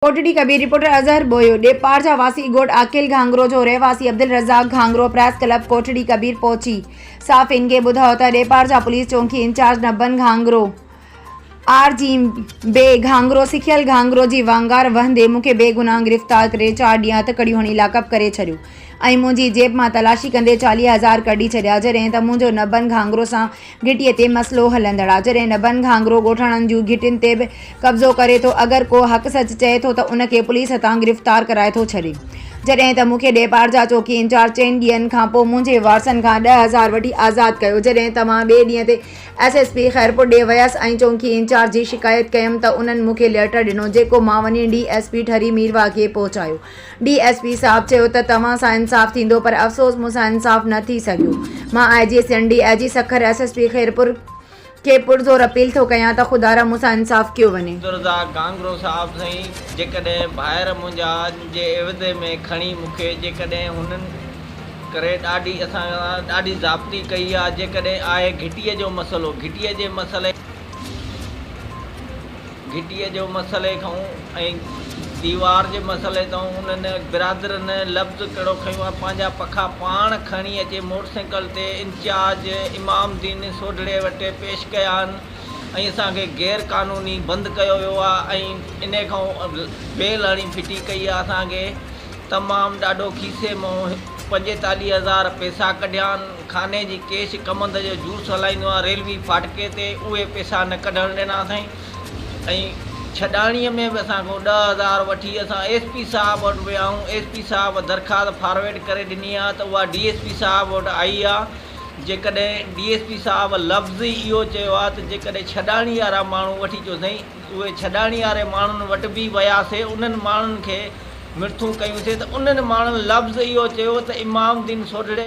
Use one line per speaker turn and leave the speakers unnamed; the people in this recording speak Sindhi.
ڪوٽڙي ڪبير، رپورٽر اظهر ٻوهيو، ڏيپار جا واسي ڳوٺ عاقل گهانگهرو جو رهواسي عبدالرزاق گهانگهرو پريس ڪلب ڪوٽڙي ڪبير پهچي صحافين کي ٻڌايو ته ڏيپار جا پوليس چونڪي انچارج نبن گهانگهرو آر جي بي گهانگهرو سکيل گهانگهرو جي وانگار وهندي مون کي بيگناهه گرفتار ڪري چار ڏينهن هٿڪڙيون هڻي لاڪپ ڪري ڇڏيو ۽ منهنجي جيب مان تلاشي ڪندي 40 هزار ڪڍي ڇڏيا جڏهن ته منهنجو نبن گهانگهرو سان گهٽيء تي مسئلو هلندڙ آ جڏهن نبن گهانگهرو ڳوٺاڻن جون گهٽين تي به قبضو ڪري ٿو اگر ڪو حق سچ چئي ٿو ته ان کي پوليس هٿان گرفتار ڪرائي ٿو ڇڏي جڏهن ته مون کي ڏيپارجا چوڪي انچارج چئن ڏينهن کان پوء منهنجي وارثن کان 10,000 وٺي آزاد ڪيو جڏهن ته مان ٻئي ڏينهن تي ايس ايس پي خيرپور ڏي ويس ۽ چونڪي انچارج جي شڪايت ڪيم ته انهن مون کي ليٽر ڏنو جيڪو مان وڃي D S P Thari Mirwah کي پهچايو ڊي ايس پي صاحب چيو ته توهان سان انصاف ٿيندو پر افسوس مون سان انصاف نه ٿي سگهيو. مان I G Sindh, D I G Sukkur, S S P Khairpur کي پرزور اپيل ٿو ڪيان ته خدارا مون سان انصاف ڪيو وڃي.
عبدالرزاق گانگرو صاحب سائين جيڪڏهن ڀائر منهنجا جي عيوضي ۾ کڻي مون کي جيڪڏهن هنن ڪري ڏاڍي اسان سان ڏاڍي ضابطي ڪئي آ جيڪڏهن آهي گهٽيء جو مسئلو گهٽيء جي مسئلي گهٽيء جو مسئلي کان ۽ ديوار جي مسئلي تان انهن برادرن لفظ ڪهڙو کنيو آهي پنهنجا پکا پاڻ کڻي اچي موٽرسائيڪل تي انچارج امام الدين سوڍڙي وٽ پيش ڪيا آهن ۽ اسان کي غير قانوني بند ڪيو ويو آهي ۽ انهي کان بيل هڻي ڦٽي ڪئي آهي اسان کي تمام ڏاڍو کيسي مان 45 هزار پئسا ڪڍيا آهن خاني جي ڪيش ڪمند جو جوس هلائيندو آهيان ريلوي ڦاٽڪي تي اهي پئسا نه ڪڍڻ ڏنا اٿائين ۽ ڇڏاڻيء ۾ به اسان کان 10,000 وٺي اسان ايس پي صاحب وٽ ويا آهيون، ايس پي صاحب درخواست فارويڊ ڪري ڏني آهي ته اها ڊي ايس پي صاحب وٽ آئي آهي، جيڪڏهن ڊي ايس پي صاحب لفظ ئي اهو چيو آهي ته جيڪڏهن ڇڏاڻي وارا ماڻهو وٺي اچو سائين، اهي ڇڏاڻي واري ماڻهن وٽ به وياسي انهن ماڻهن کي مرٿون ڪيون سي ته انهن ماڻهن لفظ اهو چيو ته امام الدين سوڍڙي.